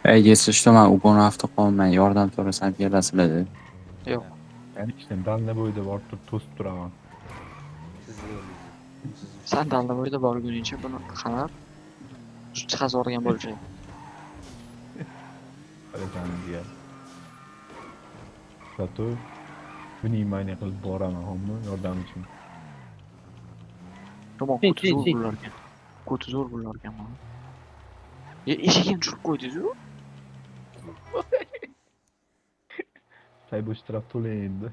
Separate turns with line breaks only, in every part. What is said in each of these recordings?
Ey, если что, man ugon avto qolman, yordam so'rasam kelasizlar.
Yo'q.
Конечно, дальнобойda borib turib to'sib turaman.
Sizni yo'lingiz. Siz
San дальнобойda borguningcha buni qarab chiqazib yuborgan bo'lishadi.
Qarasan degan. Зато внимание qilib boraman, hommi, yordam uchun.
Yomon
Chi,
ko'ti
chi,
zo'r
chi.
bo'lar ekan. Ko'ti zo'r bo'lar ekan mana. E, eshigini tushirib qo'ydingiz-ku.
Saybo shtraf to'lang endi.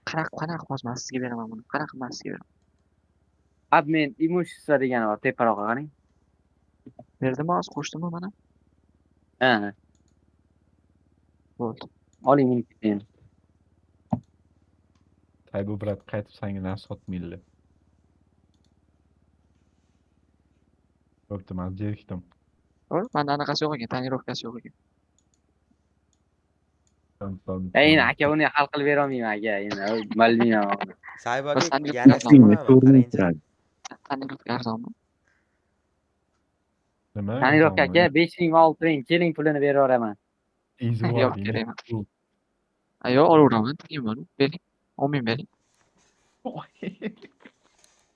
Qanaqa qanaqa hozir man sizga beraman buni. Qanaqa man sizga beraman.
Admin имущество degani bor, teparoqqa qarang.
Berdimi hozir, qo'shdimi mana?
Ha,
Bo'ldi.
oling buni keyin.
Saybo брат qaytib sanga narsa sotmaydilar. Bo'pti, man zerikdim.
To'g'ri? Manda anaqasi yo'q ekan, tonirovkasi yo'q ekan.
Tom, tom,
Ey, endi
tom.
aka buni hal qilib bera olmayman aka, endi bilmayman.
Saybo
Bas,
aka
sanga
yarashib
To'g'ri,
qo'yaman, qarangchi.
Turadi.
Tonirovka arzonmi?
Nima?
Tonirovka aka 5 ming va 6 ming, keling pulini beraveraman.
Easy
Yo'q,
bor,
kerak emas. A, yo'q, olaveraman, tingman, bering. 10 ming bering.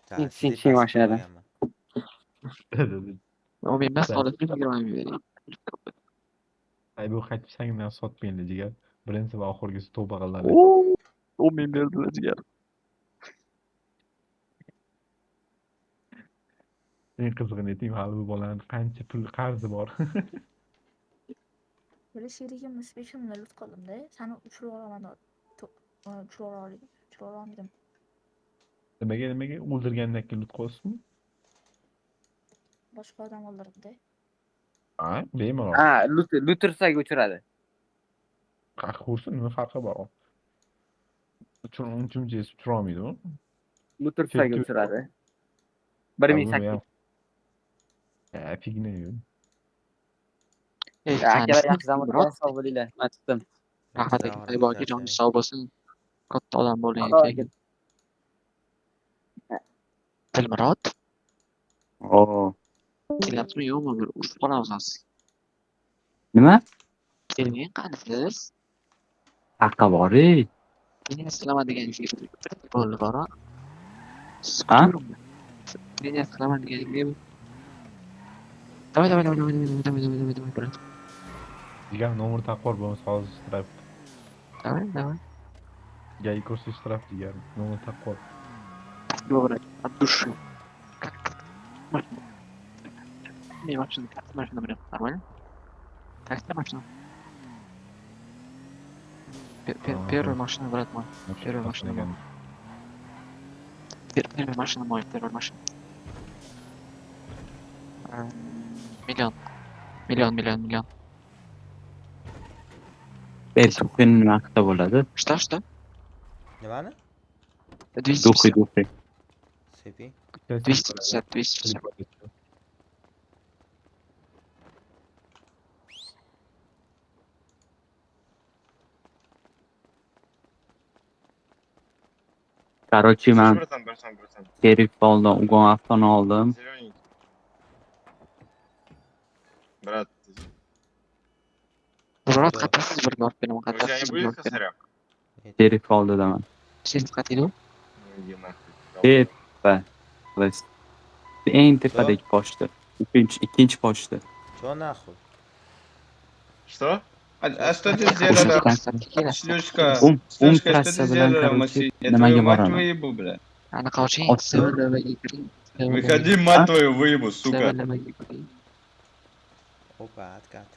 Ha,
Sin, sin, mashinada.
qo'yganman.
10 ming emas,
Sen-
olib 20 ming bering.
Saybo qaytib sanga narsa sotmaydilar, jigar. Birinchi va oxirgisi tavba qiladi.
Oo, 10 ming berdilar jigar.
Eng qizig'ini ayting, hali bu bolani qancha pul qarzi bor.
Böyle sherigim 5 mingga lut qildimda, sani uchirib yuboraman, uchirib yuboraman dedim.
Nimaga, nimaga o'ldirgandan keyin lut qo'yasizmi?
Boshqa odam o'ldirdi.
Ha, bemalol.
Ha, lutrsak o'chiradi.
Qaq ko'rsin, nima farqi bor? Uchun uncha muncha esib turolmaydi u.
Lutrsak
Chekka-
o'chiradi. 1800.
Ha, figna yo'q.
Ey,
Akalar
qani,
yaxshi zamon,
Murod.
sog' bo'linglar. Men chiqdim.
Rahmat aka, Saybo aka, joningiz sog' bo'lsin. Katta odam bo'ling
Xudo
aka. Dilmurod,
Oo.
kelyapsizmi yo'qmi? Bir urishib qolamiz hozir.
Nima?
Keling, qani siz?
Haqqi bor, ey.
Meni qilaman degan bo'ldi bor. Siz
Ha?
kutaveringmi? Meni qilaman deganingiz. Давай, давай, давай, давай, давай, давай, давай, давай, давай, брат.
Jigar nomer taqib bor, bo'lmasa hozir shtraf.
Давай, давай.
Gai ko'rsa shtraf jigar. Nomer taqib bor.
Спасибо, брат. От души. Как? Машина. Не, машина, как машина, брат? Нормально? Как тебе машина?
А,
Первая машина, брат мой. Первая машина мой. Первая машина мой, первая машина. Миллион. Миллион, миллион, миллион.
Ey, духи nima haqda bo'ladi?
Что, что?
Nimani?
Духи,
250.
духи.
Seping.
250, 250.
Короче, man
Братан, братан, братан.
Sheriff oldim, ugon avtoni oldim.
Зелененький. Брат,
Murod,
Что?
qayersiz birga olib beraman,
у тебя не
qayersiz birga
будет
olib beraman.
косаря?
Sheriff oldidaman.
Sheriff qayerda u?
Ну, иди нахуй.
Tepa. List. Eng tepadagi pochta. Uchinchi, ikkinchi pochta.
Чё нахуй?
Что?
А что ты сделала? Шлюшка,
O'ng
шлюшка, что
trassa
ты
bilan,
сделала в
короче,
машине? Я
nimaga
твою мать
boraman?
выебу, бля.
Anaqa oching,
Ot-
SVLVga kiring.
Выходи, мать твою, выебу, сука.
SVLVga kiring.
Опа, откат.